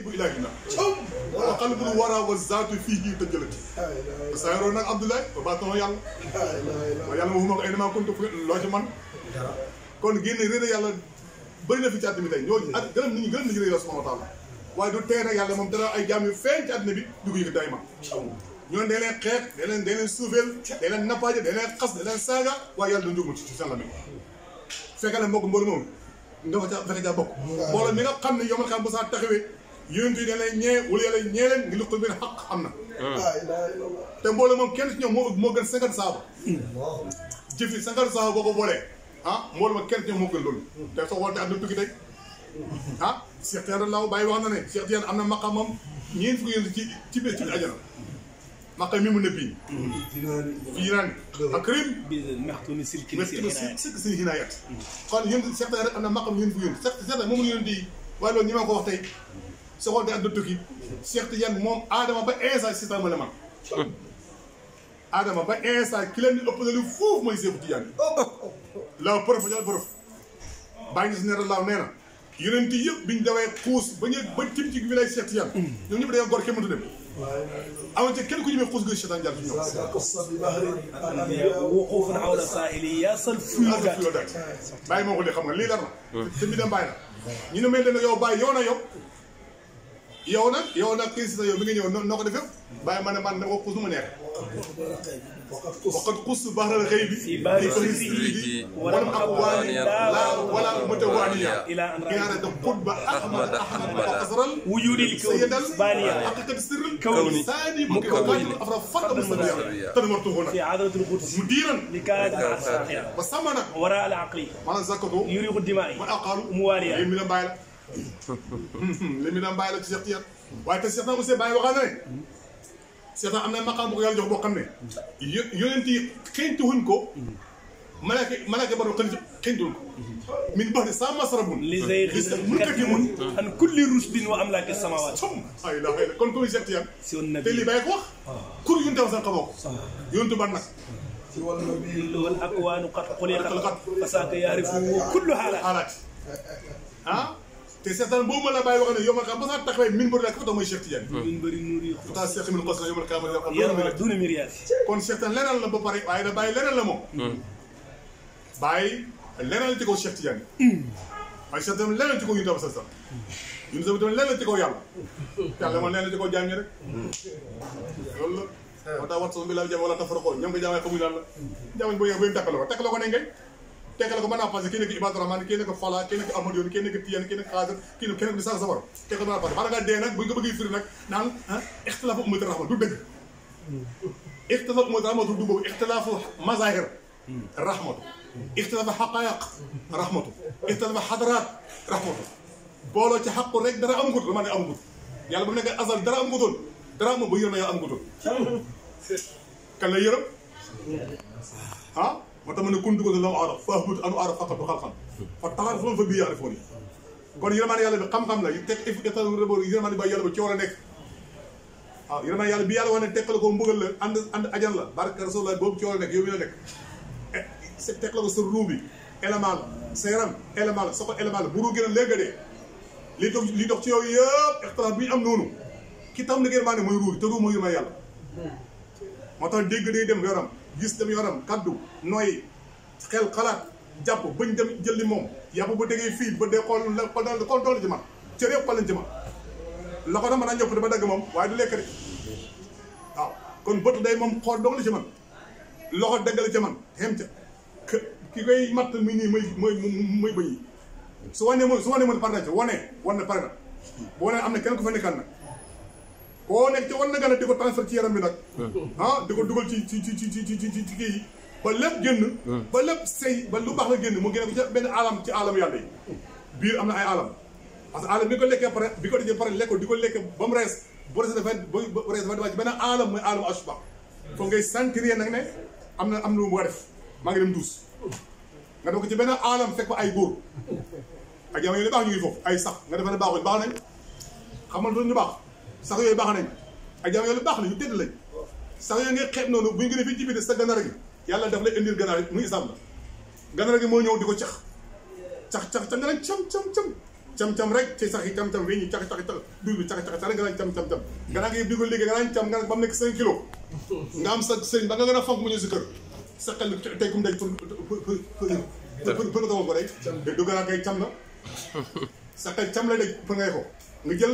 bu ilahina wa qalbul wara wa zaatu fihi tëjëlati sa yoroon nag Abdoulaye ba baatoo yàlla wa yàlla ma ko ay dama kontu loo ci man kon génne réer yàlla bëri na fi ci àddina bi tey ñoo ak gërëm nit ñi réer yàlla subhanahu wa taala waaye du tee nag yàlla moom dara ay jaam yu feeñ ci àddina bi dugg yi day ma ñoon day leen xeex day leen suufeel day leen nappaaje day leen xas day leen saaga waaye yàlla du njugul ci seen la mi fekk na mbokk mboolu moom nga fa fexe jaa bokk mbooloo mi nga xam ne yomal xam bu saa taxawee yonent yi da lay ñee wala yàlla ñee leen ngi luqul benn xaq am na te mbooloo moom kenn ci ñoom moo gën 50 saaba jëf yi 50 saaba boo ko boolee ah mbooloo moom kenn ci ñoom moo gën loolu te soo woote am na tukki tey ah Cheikh Tidiane Law Baye wax na ne Cheikh Tidiane am na maqamam ñeent fukki yonent ci biir ajana maqam mi mu nëbbi fii naan akrim maxtumi silki si hinaayat kon yéen Cheikh Tidiane rek am na maqam ñeent fukki yonent Cheikh Tidiane moom yonent yi waaye loolu ñi ma ko wax tey soo xool te àdduna tukki Cheikh Tidiane moom Adama ba Insa si sama la man Adama ba Insa ki leen di ëpp lu foofu mooy Cheikh Tidiane laaw prof jal prof bàyyi ñu si ne laaw nee na yonent yëpp biñ dawee xuus ba tim ci bi lay Cheikh Tidiane ñoom ñëpp dañoo gor kenn mëntu dem amoon ci kenn ku ñëwee xuus ga Cheikh Tidiane jàll ci ñoom wuquufun hawla saahili yaasal fuyudaat bàyyi moo ko de xam nga lii dara te mi dem bàyyi na ñu ne mel ne yow bàyyi yow nag kii si sa yow bi nga ñëw noo ko defee bàyyi ma ne man dama xuus nu ma neex waqad xustu bahral ghaybi fi baari sirrihi wal aqwaani wala mutawaaniya ila da qutba ahmad faqasral wujudil sayyidal baaniya haqiqat sirr kawni saani mu ko afra fadda mustabiya tan martuhuna fi hadratil quds mudiran li kaanat asaahiya ba samana wara al aqli maanaam zakatu yuriqu dimaai ma aqaalu muwaaliya li mi la bàyyi la li mi la bàyyi la ci Cheikh Tidiane waaye te Cheikh na aussi bàyyi waxaa na ne Cheikh am na maqaam bu ko yàlla jox boo xam ne yonent yi xeeñtuwuñ ko malaaka baro xeeñtuwuñ ko min baxdi sa masrabun li zayxin mun an kulli rusdin wa amlaaki samawaat ay la xëy na kon koy Cheikh Tidiane si woon nabi te lii bàyyi ko wax kur yunte wa sax xamoo ko yontu ban nag wal akwaanu qad xuliqat fasaaka yaarifu kullu xaalaat ah te seetaan boobu ma la bàyyi wax ne yow ma xam ba saa taxawee min bëri laa ko tax mooy Cheikh Tidiane min bëri nuur yi pourtant Cheikh min xos na yow ma xam yarma duna miriyaat kon seetaan leneen la ba pare waaye da bàyyi leneen la moom bàyyi leneen la ci kaw Cheikh Tidiane waaye seetaan leneen ci kaw yu dama sa sax ñun tamit leneen la ci kaw yàlla moom leneen la ci kaw jaam ñi rek loolu la moo tax wat so bi la jam wala tafaraqoo ñoom nga jaamee xamuñ lan la jaamañ bu yéen takkaloo ko ne ngay tekkale ko mën naa passé kii nekk Ibadu Rahman kii nekk Fala kii nekk Amadou Yoon kii nekk Tiyaan kii nekk Xaadir kii nekk di sa sabar tekkale mën naa passé bala ngaa dee nag bu nga bëggee firi nag naan ixtilaafu ummati rahma du dëgg ixtilaafu ummati rahmatu du boobu ixtilaafu mazahir rahmatu ixtilaafu xaqaayiq rahmatu ixtilaafu xadaraat rahmatu booloo ci xaqu rek dara amu ko dama ne amu ko yàlla ba mu nekk asal dara amu ko doon dara amu ba yërëm yàlla amu ko doon kan la yërëm moo tax ma ne kun dugal la mu aaraf fa ahbut anu aaraf faqatu xalqan fa taxaar foofu fa bii yaarifoon yi kon yërmaane yàlla bi xam-xam la teg état yërmaane ba yàlla ba ci war a nekk waaw yërmaane yàlla bi yàlla wax ne teqale ko mbugal la ànd ajan la barke rasulullah boobu ci war a nekk yow mi la nekk teqale ko sa ruu bi élément la sa yaram élément la sa ko élément la bu ruu gën a léegi dee li dox ci yow yëpp ixtilaaf bi ñu am noonu ki tam ne yërmaane mooy ruu te ruu mooy yërmaane yàlla moo tax dégg day dem yoram gis dem yoram kaddu nooy xel xalaat jàpp bañ dem jëli moom yàpp ba déggee fii ba dee xool la kon doole ci man cër yëpp xol lañ ci man loxo na mën a ñopp ba dagg moom waaye du lekk de waaw kon bët day moom xool dong la ci man loxo dagg la ci man xem ca ki koy matt mi nii mooy bëñ yi su wanee mooy pare na ci wan na pare na bu wanee am na kenn ku fa nekkaan nag koo nekk ci war na gën a di ko transfert ci yaram bi nag di ko dugal ci kii yi ba lépp génn ba lépp sëy ba lu baax la génn mu génne ko ci benn alam ci alam yàlla yi biir am na ay alam parce que alam bi ko lekkee pare bi ko defee pare lekk di ko lekkee ba mu rees bu rees dafa demaat ci benn alam mooy alam asba foofu ngay sentir nag ne am na lu mu war a def maa ngi dem duus nga def ko ci benn alam fekk fa ay góor ak jamono yooyu baax ñu ngi foofu ay sax nga defe ne baaxuñ baax nañ xamal doon ñu baax sax yooyu baax nañ ak jamono yooyu baax na ñu tëdd lañ sax yooyu ngay xeeb noonu bu ñu gën a fi ci biir sa ganaar gi yàlla daf lay indil ganaar yi muy islam la ganaar gi moo ñëw di ko cax nga nañ cam cam-cam rek ci sax yi cam-cam wi ñu cax duur bi cax rek nga naan cam-cam gannaaw nga di ko liggéey nga naan cam nga ba mu nekk 5 kilos nga am sa sëñ ba nga gën a fonk mu ñëw si kër sa xel tey kum daj pour nga tawal ko rek du gannaaw kay cam la sa xel cam la daj pour ngay ko nga jël